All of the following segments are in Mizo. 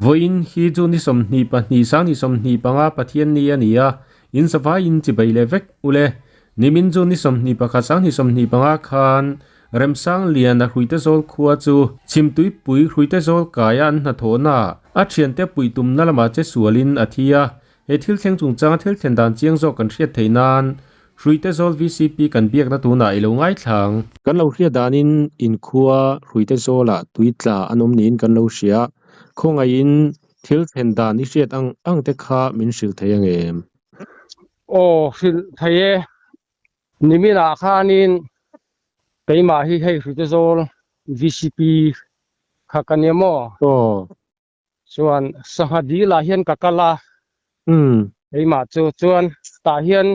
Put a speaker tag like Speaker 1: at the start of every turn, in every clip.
Speaker 1: Vawiin hi chu ni 22 sang ni 25 Pathianni a ni a, in zavaiin chibai leh vek ule. Nimin chu ni 21 sang ni 25 khan Remsang Lian a Hruitezawl khua chu Chhimtuipui Hruitezawl kaia an hnathawhna a thiante puihtumna lamah che sualin a thi a. He thil thleng chungchanga thil thlen dan chiang zawk kan hriat theih nan Hruitezawl VCP kan biakna tunah i lo ngaithlang. Kan lo hriat danin inkhua Hruitezawlah tui tla an awm niin kan lo hria. Khawngaihin thil thlen dan i hriat ang ang te kha min hrilh thei ang em?
Speaker 2: Aw, hrilh thei e. Niminah khanin keimah hi hei Hruitezawl VCP kha ka nia maw?
Speaker 1: Aw.
Speaker 2: Chuan sangha dil ah hian ka kal a, keimah chu chuan tah hian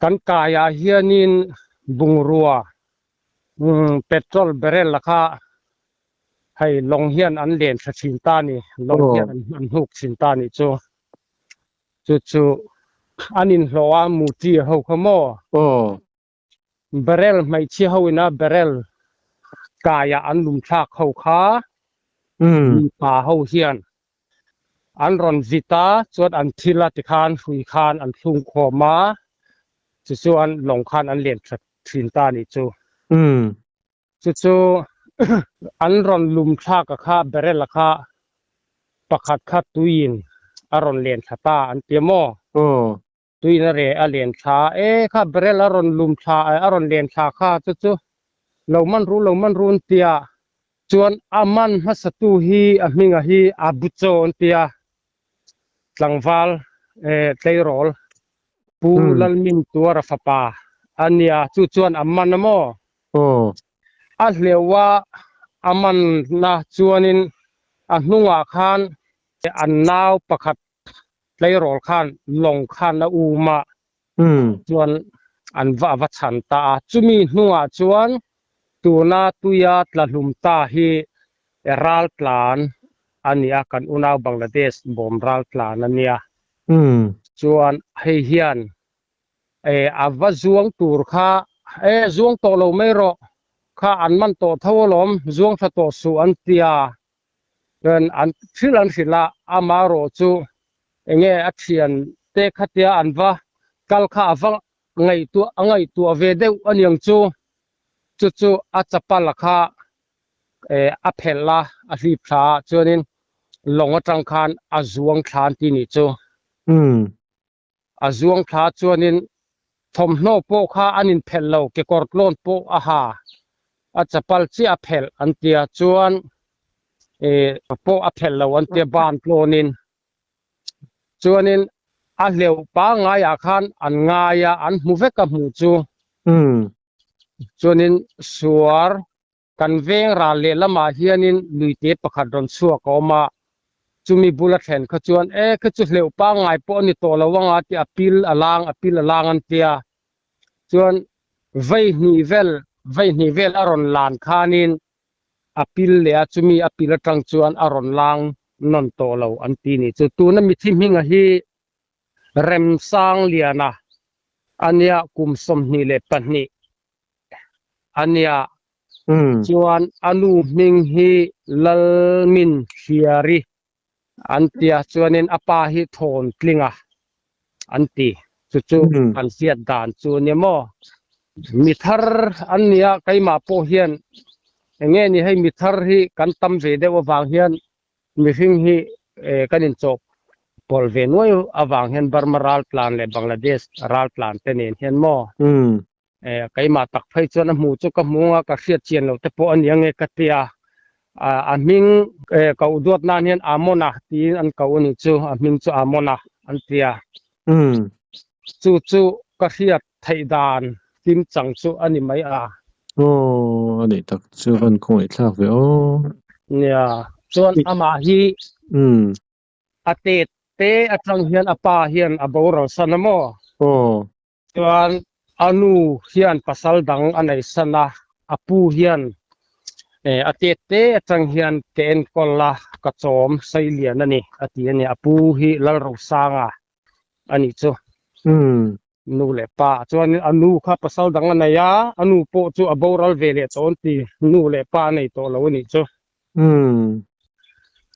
Speaker 2: kan kai ah hianin bungrua petrol barrel a kha hei lawng hian an len tha thin ta a ni, lawng hian an hnuk thin ta a nih chu. Chu chu an inhlawh a muti ho kha maw? Barrel hmeichhia ho ina barrel kaiah an lum thlak ho kha mipa ho hian an rawn vit a, chuan an thil a tikhan hrui khan an thlung khawm a, chu chuan lawng khan an len tha thin ta a nih chu. Chu chu an rawn lum thlak a kha barrel a kha pakhat kha tuiin a rawn len thla ta an ti a maw? Tuin a reh a len thla e kha barrel a rawn lum thla a rawn len thla kha chu chu lo man ru lo man ru an tia chuan a man hmasa tu hi a hminga hi a bu chaw an tia tlangval eh tleirawl pu Lalmin Tuara fapa a nia chu chuan a man a maw a hleuh a a man na chuanin a hnungah khan an nau pakhat tleirawl khan lawng khan a um a, chuan an va a va chhan ta a. Chumi hnungah chuan tuna tuia tla hlum ta hi raltlan a ni a, kan unau Bangladesh bawm raltlan a nia. Chuan hei hian a va zuang tur kha e zuang tawh lo mai rawh kha an man tawh tho alawm, zuang tha tawh suh an ti a. Chuan an thil an hrilh a, ama erawh chu enge a thian te khatia an va kal kha a va ngaihtuah a ngaihtuah ve deuh a niang chu, chu chu a chapal kha eh a phelh a, a hlip thla a, chuanin lawng atang khan a zuang thla an ti nih chu. A zuang thla chuanin thawmhnaw pawh kha an inphelh lo, kekawr tlawn pawh a ha, a chapal chiah a phelh an tia chuan eh pawh a phelh lo an tia ban tlawnin. Chuanin a hleuh pangaiah khan an ngai a, an hmu vek a hmuh chu. Chuanin suar Kan veng ral lehlamah hianin luite pakhat rawn chhuak a awm a, chumi bula thlen kha chuan e kha chu hleuh pangngai pawh a ni tawh lo anga tih a pil a lang a pil a lang an tia. Chuan vei hnih vel vei hnih vel a rawn lan khanin a pil leh a, chumi a pil atang chuan a rawn lang nawn tawh lo an ti ni. Chu tuna mithi hminga hi Remsangliana a nia kum 22 a nia. Chuan a nu hming hi Lalmin Hliari an tia chuanin a pa hi Thawntlinga an ti. Chu chu kan hriat dan chu a nia maw. Mi thar an nia keimah pawh hian eng nge ni hei mi thar hi kan tam ve deuh avang hian mihring hi kan inchawh pawlh ve nuai avang hian Burma raltlan leh Bangladesh raltlan te nen hian maw. Keimah tak phei chuan a hmu chu ka hmu anga ka hriat chian loh te pawh a ni ange ka ti a, a hming koh duat nan hian Amona tiin an koh a nih chu, a hming chu Amona an ti a. Chu chu ka hriat theih dan kim chang chu a ni mai a.
Speaker 1: Aw, a nih tak chu an khawngaihthlak ve aw.
Speaker 2: Nia, chuan amah hi a tet te atang hian a pa hian a boral san a maw?
Speaker 1: Aw.
Speaker 2: Chuan a nu hian pasal dang a nei san a, a pu hian a tet te atang hian ka enkawl a, ka chawm Sailian a ni a ti a ni. A pu hi Lalrosanga a nih chu. Nu leh pa chuan a nu kha pasal dang a nei a, a nu pawh chu a boral ve leh tawh an ti. Nu leh pa a nei tawh lo a nih chu.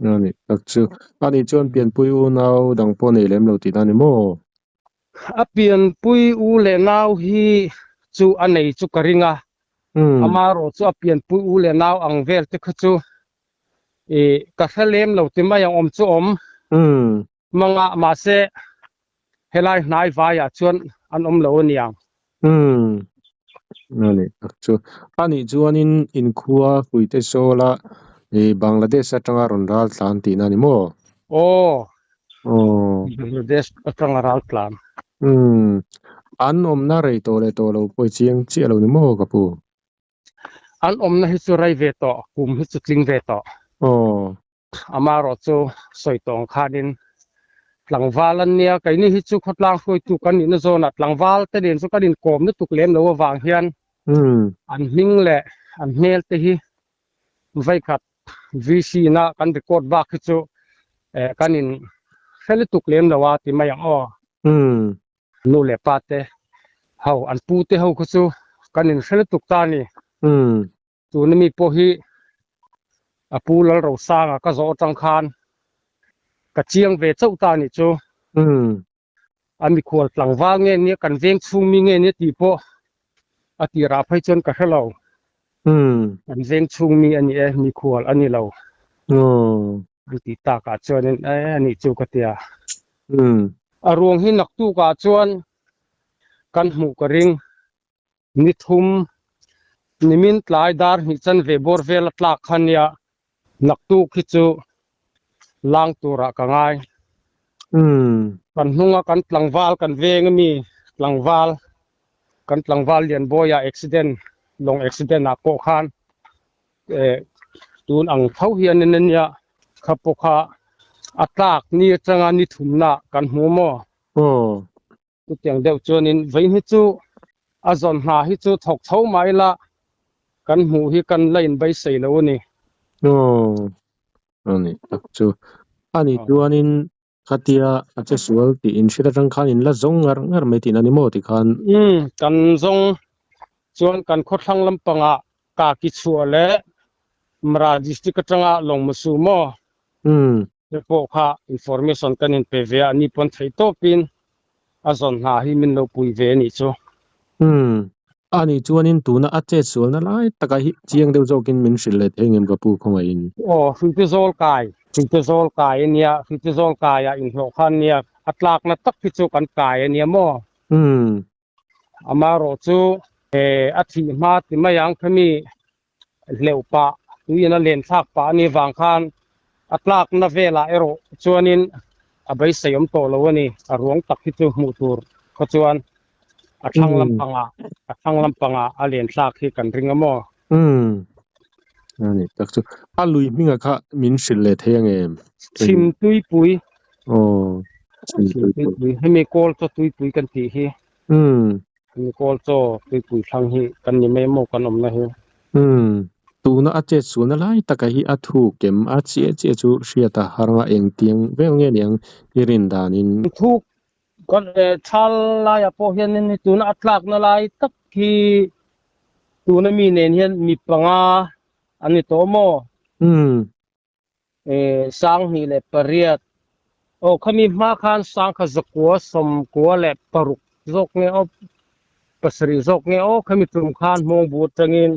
Speaker 3: A nih tak chu. A nih chuan pianpui unau dang pawh nei lem lo tihna a ni maw?
Speaker 2: A pianpui u leh nau hi chu a nei chu ka ring a, amaherawh chu a pianpui u leh nau ang vel te kha chu ih ka hre lem lo ti mai ang awm chu awm manga mahse helai hnai vaiah chuan an awm lo a niang.
Speaker 3: A nih tak chu. A nih chuanin inkhua Hruite Sawla ih Bangladesh atanga rawn ral tlan tihna a ni maw?
Speaker 2: Aw. Bangladesh atanga ral tlan.
Speaker 3: An awmna rei tawh leh tawh lo pawh i chiang chiah lo ni maw ka pu?
Speaker 2: An awmna hi chu rei ve tawh, kum hi chu tling ve tawh.
Speaker 3: Aw.
Speaker 2: Amaherawh chu sawi tawh ang khanin tlangval an nia, keini hi chu khawtlang hruaitu kan nihna zawnah tlangval te nen chu kan inkawm lutuk lem lo avang hian an hming leh an hmel te hi vaikhat VC na kan record bak hi chu kan in hre lutuk lem lo a ti mai ang aw. Nu leh pa te ho an pu te ho kha chu kan in hre lutuk ta a ni. Tuna mi pawh hi a pu Lalrosanga ka zawh atang khan ka chiang ve chauh ta a nih chu. A mikhual tlangval nge nia kan veng chhung mi nge nia tih pawh a tirah phei chuan ka hre lo. Kan veng chhung mi a ni e, mikhual a ni lo. An tih takah chuanin e a nih chu ka tia. A ruang hi naktukah chuan kan hmuh ka ring. Ni thum, nimin tlai dar hnih chanve bawr vel a tlak kha nia, naktuk hi chu lang turah ka ngai. Kan hnunga kan tlangval kan veng ami tlangval, kan tlangval Lianbawia accident, lawng accident ah pawh khan eh tun ang tho hian in ania kha pawh kha a tlak ni atanga ni thumna kan hmu maw? Chutiang deuh chuanin vawiin hi chu a zawn hna hi chu thawk chho mah ila kan hmuh hi kan la inbaisei lo a ni.
Speaker 3: Aw, a ni tak chu. A nih chuanin khatia a che sual tih inhriat atang khan in la zawng ngar ngar mai tihna ni maw tikhan?
Speaker 2: Umm, kan zawng chuan kan khawthlang lampangah Kaki chhuah leh Mara district atanga Lawngmusu maw?
Speaker 3: Umm.
Speaker 2: Te pawh kha information kan in pe ve a, ani pawn theih tawpin a zawn hna hi min lo pui ve a nih chu.
Speaker 3: Umm. Ani chuanin tuna a chet sualna lai taka hi chiang deuh zawkin min hrilh leh thei ngem ka pu khawngaihin.
Speaker 2: Aw, Hruite zawl kai, Hruite zawl kai a nia, Hruite zawl kaiah inhlawh kha a nia, a tlakna tak hi chu kan kai a nia maw?
Speaker 3: Umm.
Speaker 2: Amaherawh chu a thih hma ti mai ang khami hleuh pah tuiin a len thlak pah a nih vang khan a tlakna velah erawh chuanin a beisei awm tawh lo a ni. A ruang tak hi chu hmuh tur khaw chuan a thlang lampangah a thlang lampangah a len thlak hi kan ring a maw?
Speaker 3: Umm a ni tak chu a lui hminga kha min hrilh leh thei ang em?
Speaker 2: Chhim tuipui.
Speaker 3: Aw chhim
Speaker 2: tuipui. Hemi kawl chaw tuipui kan tih hi.
Speaker 3: Umm.
Speaker 2: Hemi kawl chaw tuipui thlang hi kan ni mai maw kan awmna hi.
Speaker 3: Umm. Tuna a chet sualna lai taka hi a thu kem a chiah chiah chu hriat a har nga engtiang vel nge niang i rin danin.
Speaker 2: Thu Kan thal laiah pawh hianin hei tuna a tlakna lai tak hi tuna mi nen hian mi panga an ni tawh maw? Sanghnih leh pariat aw khami hma khan sangkha zakua sawmkua leh paruk zawk nge aw pasarih zawk nge aw khami tum khan hmawngbu atangin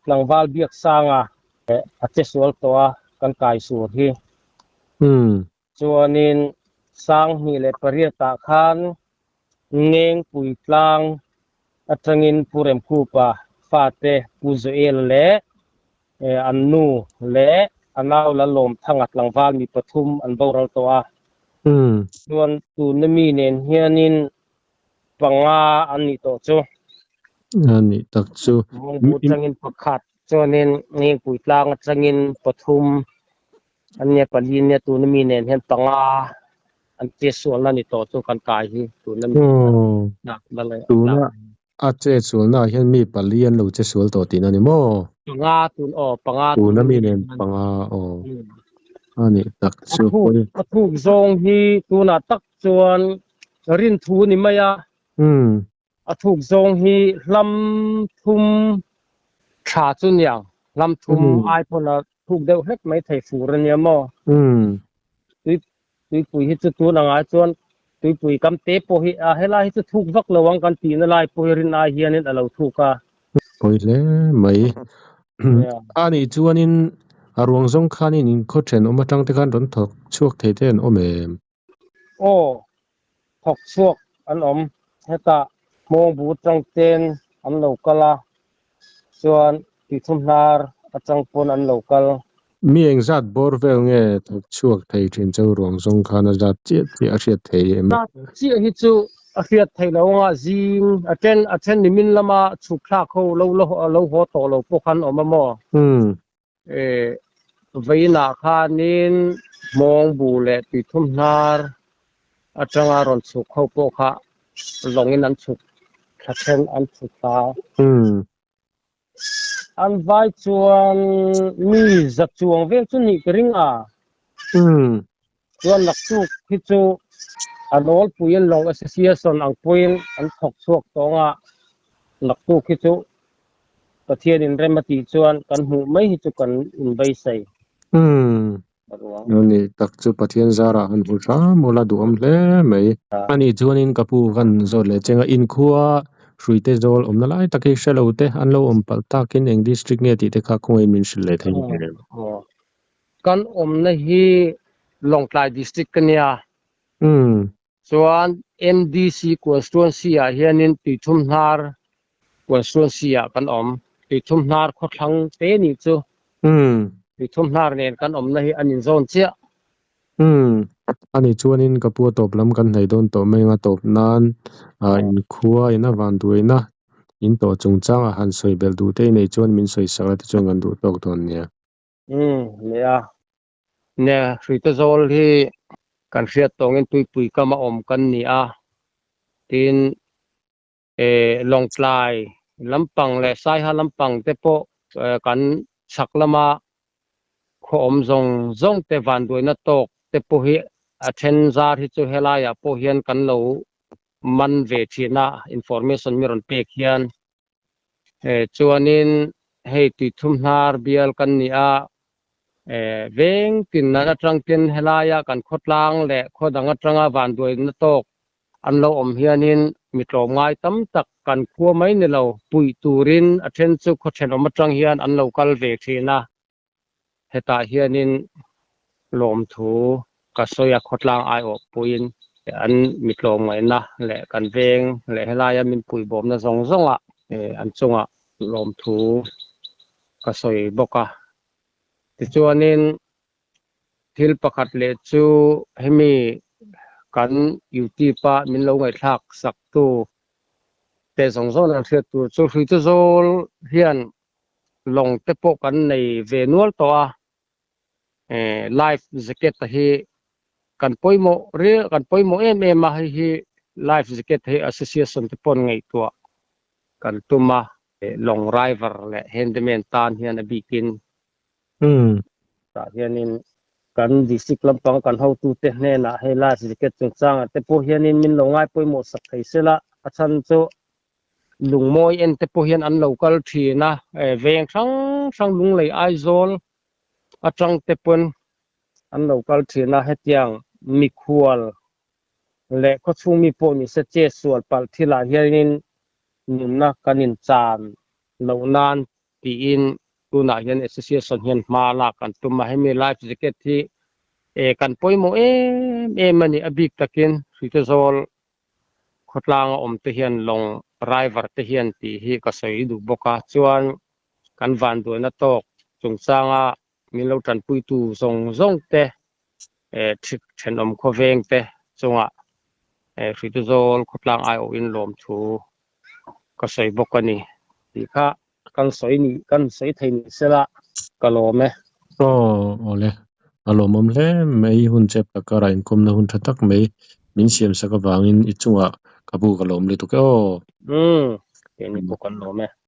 Speaker 2: tlangval biaksanga a che sual tawh a kan kai sur hi. Chuanin Sanghnih leh pariatah khan Ngengpui tlang atangin Pu Remkhupa fate Pu Joel leh an nu leh a nau Lalawmthanga tlangval mi pathum an boral tawh a. Chuan tuna mi nen hianin panga an nih tawh chu.
Speaker 3: A nih tak chu.
Speaker 2: Mawngbu atangin pakhat, chuanin Ngengpui tlang atangin pathum An nia pali nia tuna mi nen hian panga an che sualna ni tawh chu kan kai hi tuna mi
Speaker 3: Tuna a che sualna ah hian mi pali an lo che sual tawh tihna ni maw?
Speaker 2: Panga tun aw panga
Speaker 3: tuna mi nen panga aw a nih tak chu
Speaker 2: a thuk zawng hi tunah tak chuan rinthu ni mai a. A thuk zawng hi hlam thum tha chu niang, hlam thum ai pawn a thuk deuh hlek mai thei fur ania maw? Tui tuipui hi chu tun angah chuan tuipui kam te pawh hi a helai hi chu thuk vak lo ang kan tihna lai pawh hi rin ai hianin a lo thuk a.
Speaker 3: Pawi hle mai. A nih chuanin a ruang zawng khanin inkhaw thenawm atang te khan rawn thawk chhuak thei te an awm em?
Speaker 2: Aw, thawk chhuak an awm. Hetah hmawngbu atang ten an lo kal a, chuan tihthum hnar atang pawn an lo kal.
Speaker 3: Mi engzat bawr vel nge thawk chhuak thei thin chu ruang zawng khan a zat chiah chiah a hriat thei em?
Speaker 2: Zat chiah hi chu a hriat theih lo anga zing a then a then nimin lama chhuk thlak ho lo lo haw tawh lo pawh khan awm a maw? Vawiinah khanin hmawngbu leh tuithum hnar atanga rawn chhuk ho pawh kha lawngin an chhuk thla then an chhuk thla. An vai chuan mi za chuang vel chu nih ka ring a. Chuan naktuk hi chu a nawlpuiin Lawng Association ang pawhin an thawk chhuak tawng a, naktuk hi chu Pathianin rem a tih chuan kan hmuh mai hi chu kan inbeisei.
Speaker 3: Umm. Ani tak chu Pathian zarah han hmu hram ula duhawm hle mai. Ani chuanin ka pu kan zawt leh cheng a, inkhua hruite zawl awmna lai tak hi hre lo te an lo awm palh takin eng district nge tih te kha khawngaih min hrilh leh thei em?
Speaker 2: Kan awmna hi Lawngtlai District ka nia. Chuan MDC Constituency ah hianin Tuithum Hnar Constituency ah kan awm. Tuithum Hnar khawthlang te nih chu. Tuithum Hnar nen kan awmna hi an inzawn chiah.
Speaker 3: Ani chuanin ka pu a tawp lam kan hnaih dawn tawh mai anga tawp nan inkhua in a van duaina in tawh chungchangah han sawi belh duh te i neih chuan min sawi sak la tichuan kan duh tawk dawn nia.
Speaker 2: Umm nia. Nia, Hruite zawl hi kan hriat tawngin tuipui kam a awm kan ni a, tin eh Lawngtlai lampang leh Saiha lampang te pawh kan chhak lama khaw awm zawng zawng te vanduaina tawk te pawh hi a then zar hi chu helaiah pawh hian kan lo man ve thin a, information mi rawn pek hian. Eh chuanin hei tuithum hnar bial kan ni a, eh veng tin nan atang ten helaia kan khawtlang leh khaw dang atanga vanduaina tawk an lo awm hianin mi tlawmngai tam tak kan khua mai ni lo puih turin a then chu khaw thenawm atang hian an lo kal ve thin a. Hetah hianin lawmthu ka sawi a, khawtlang aiawh puiin an mi tlawmngaihna leh kan veng leh helaia min puihbawmna zawng zawngah an chungah lawmthu ka sawi bawk a. Tichuanin thil pakhat leh chu hemi kan YouTube-a min lo ngaihthlak saktu te zawng zawng an hriat tur chu Hruitezawl hian lawng te pawh kan nei ve nual tawh a, eh life jacket a hi kan pawimawh riau kan pawimawh em em a, hei hi life jacket hi association te paw'n ngaihtuah kan tum a, lawng driver leh handyman tan hian a bikin tah hianin kan district lampang kan hotute hnenah hei life jacket chungchangah te pawh hianin min lo ngai pawimawh sak thei sela a chhan chu Lungmawi en te pawh hian an lo kal thin a, veng hrang hrang Lunglei Aizawl atang te pawn an lo kal thin a, hetiang mikhual leh khawchhung mi pawh ni se che sual palh thilah hianin nunna kan inchan loh nan tiin tunah hian association hian hma lak an tum a, hemi life jacket hi kan pawimawh em em a ni, a bik takin Hruitezawl khawtlanga awm te hian lawng driver te hian tih hi ka sawi duh bawk a, chuan kan vanduaina tawk chungchanga min lo tanpuitu zawng zawng te eh thenawm khawveng te chungah eh Hruitezawl khawtlang aiawhin lawmthu ka sawi bawk a ni tih kha Kan sawi ni, kan sawi thei ni sela ka lawm e.
Speaker 3: Aw, awle. A lawmawm hle mai hun chep taka rah inkawmna hun tha tak mai min siam sak avangin i chungah ka bu ka lawm lutuk e aw.
Speaker 2: Umm, keini pawh kan lawm e.